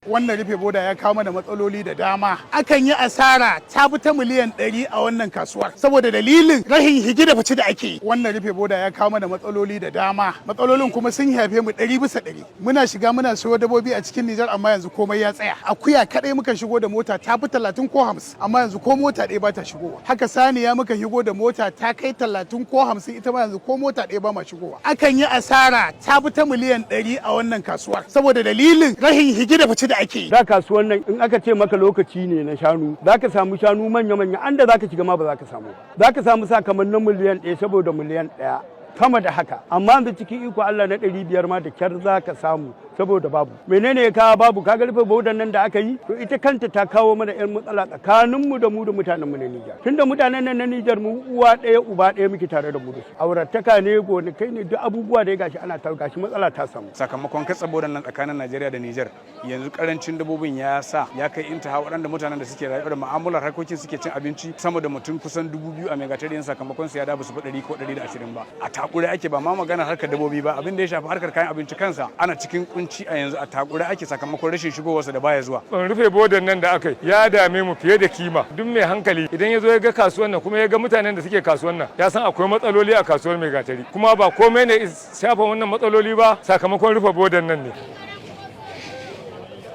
Wannan rufe boda ya kawo mana matsaloli da dama. Akan yi asara ta fi ta miliyan 100 a wannan kasuwar saboda dalilin rahin shige da fice da ake yi. Wannan rufe boda ya kawo mana matsaloli da dama. Matsalolin kuma sun shafe mu 100%. Muna shiga muna siyo dabbobi a cikin Nijar, amma yanzu komai ya tsaya. Akuya kadai muka shigo da mota ta fi 30 ko 50, amma yanzu ko mota ɗaya ba ta shigowa. Haka saniya muka shigo da mota ta kai 30 ko 50, ita ma yanzu ko mota ɗaya ba ma shigowa. Akan yi asara ta fi ta miliyan 100 a wannan kasuwar saboda dalilin rahin shige da fice da ake yi. Da kasuwan nan, in aka ce maka lokaci ne na shanu, za ka samu shanu manya-manya, an da za ka shiga ma ba za ka samu ba. Za ka samu sakamakon miliyan 1, saboda miliyan 1, sama da haka. Amma yanzu, cikin iko Allah, na 500 ma da kyar za ka samu saboda babu. Menene ya kawo babu? Kaga rufe bodan nan da aka yi, to ita kanta ta kawo mana yan matsala tsakanin mu da mu da mutanen mu na Nijar, tunda mutanen nan na Nijar, mu uwa ɗaya uba ɗaya muke tare da mu da su, aurattaka ne, gonakai ne, duk abubuwa da ya gashi ana ta gashi matsala ta samu. Sakamakon katse bodan nan tsakanin Najeriya da Nijar, yanzu karancin dabbobin ya sa ya kai intaha waɗanda mutanen da suke rayuwa da mu'amalar harkokin suke cin abinci, sama da mutum kusan 2000 a Maigatari, sakamakon su ya da su fi 100 ko 120 ba. A takure ake, ba ma magana harkar dabbobi ba, abin da ya shafi harkar kayan abinci kansa ana cikin kunci a yanzu. A takure ake sakamakon rashin shigowarsa da baya zuwa. Rufe bodan nan da aka yi ya dame mu fiye da kima. Duk mai hankali idan ya zo ya ga kasuwan nan, kuma ya ga mutanen da suke kasuwan nan, ya san akwai matsaloli a kasuwar Maigatari, kuma ba komai ne shafa wannan matsaloli ba, sakamakon rufe bodan nan ne.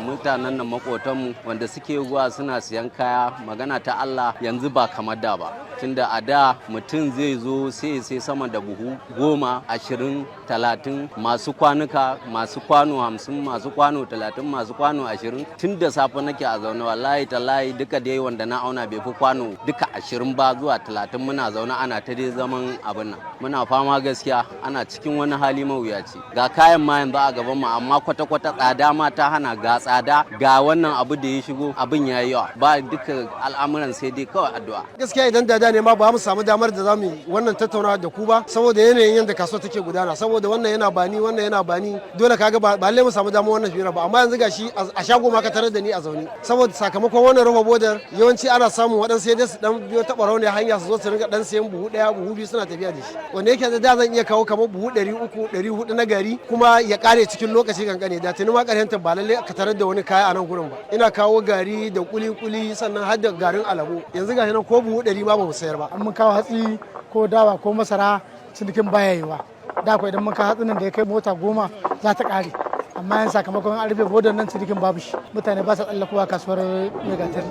Mutanen nan makotanmu wanda suke zuwa suna siyan kaya, magana ta Allah, yanzu ba kamar da ba, tunda a da mutum zai zo sai sama da buhu 10, 20, 30, masu kwanuka, masu kwano 50, masu kwano 30, masu kwano 20. Tun da safe nake a zaune, wallahi tallahi, duka dai wanda na auna bai fi kwano duka 20 ba zuwa 30. Muna zaune ana ta dai zaman abin nan, muna fama. Gaskiya ana cikin wani hali mawuyaci. Ga kayan ma yanzu a gaban mu, amma kwata-kwata tsada ma ta hana. Ga tsada, ga wannan abu da ya shigo, abin ya yi yawa. Ba duka al'amuran, sai dai kawai addu'a. Gaskiya idan da ne ma ba mu samu damar da za mu yi wannan tattaunawa da ku ba, saboda yanayin yadda kasuwa take gudana, saboda wannan yana bani, wannan yana bani, dole kaga ba lalle mu samu damar wannan fira ba. Amma yanzu gashi a shago ma ka tarar da ni a zaune. Saboda sakamakon wannan rufe bodar, yawanci ana samun waɗansu sai dai su dan biyo ta ɓarau ne hanya, su zo su ringa dan sayan buhu ɗaya, buhu biyu, suna tafiya da shi. Wanda yake da zan iya kawo kamar buhu 300, 400 na gari kuma ya kare cikin lokaci kankane, da tuni ma ƙarshen ba lalle ka tarar da wani kaya a nan gurin ba. Ina kawo gari da kuli-kuli, sannan har da garin alabo. Yanzu gashi nan ko buhu 100 ma ba mu sayar ba. An mun kawo hatsi ko dawa ko masara, cinikin baya yiwa. Da ko idan mun kawo hatsin da ya kai mota 10 za ta kare, amma yan sakamakon an rufe bodar nan, cinikin babu shi, mutane ba sa tsallakowa kasuwar Maigatari.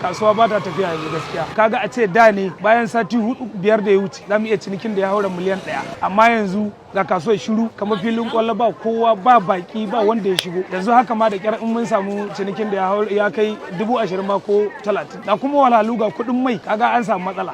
Kasuwa ba ta tafiya yanzu gaskiya. Kaga a ce da ne bayan sati 4, 5 da ya wuce, za mu iya cinikin da ya haura miliyan 1, amma yanzu ga kasuwar shiru kamar filin kwallo, ba kowa, ba baki, ba wanda ya shigo. Yanzu haka ma da kyar in mun samu cinikin da ya kai 20,000 ma ko 30, da kuma wahalhalu, ga kuɗin mai, kaga an samu matsala.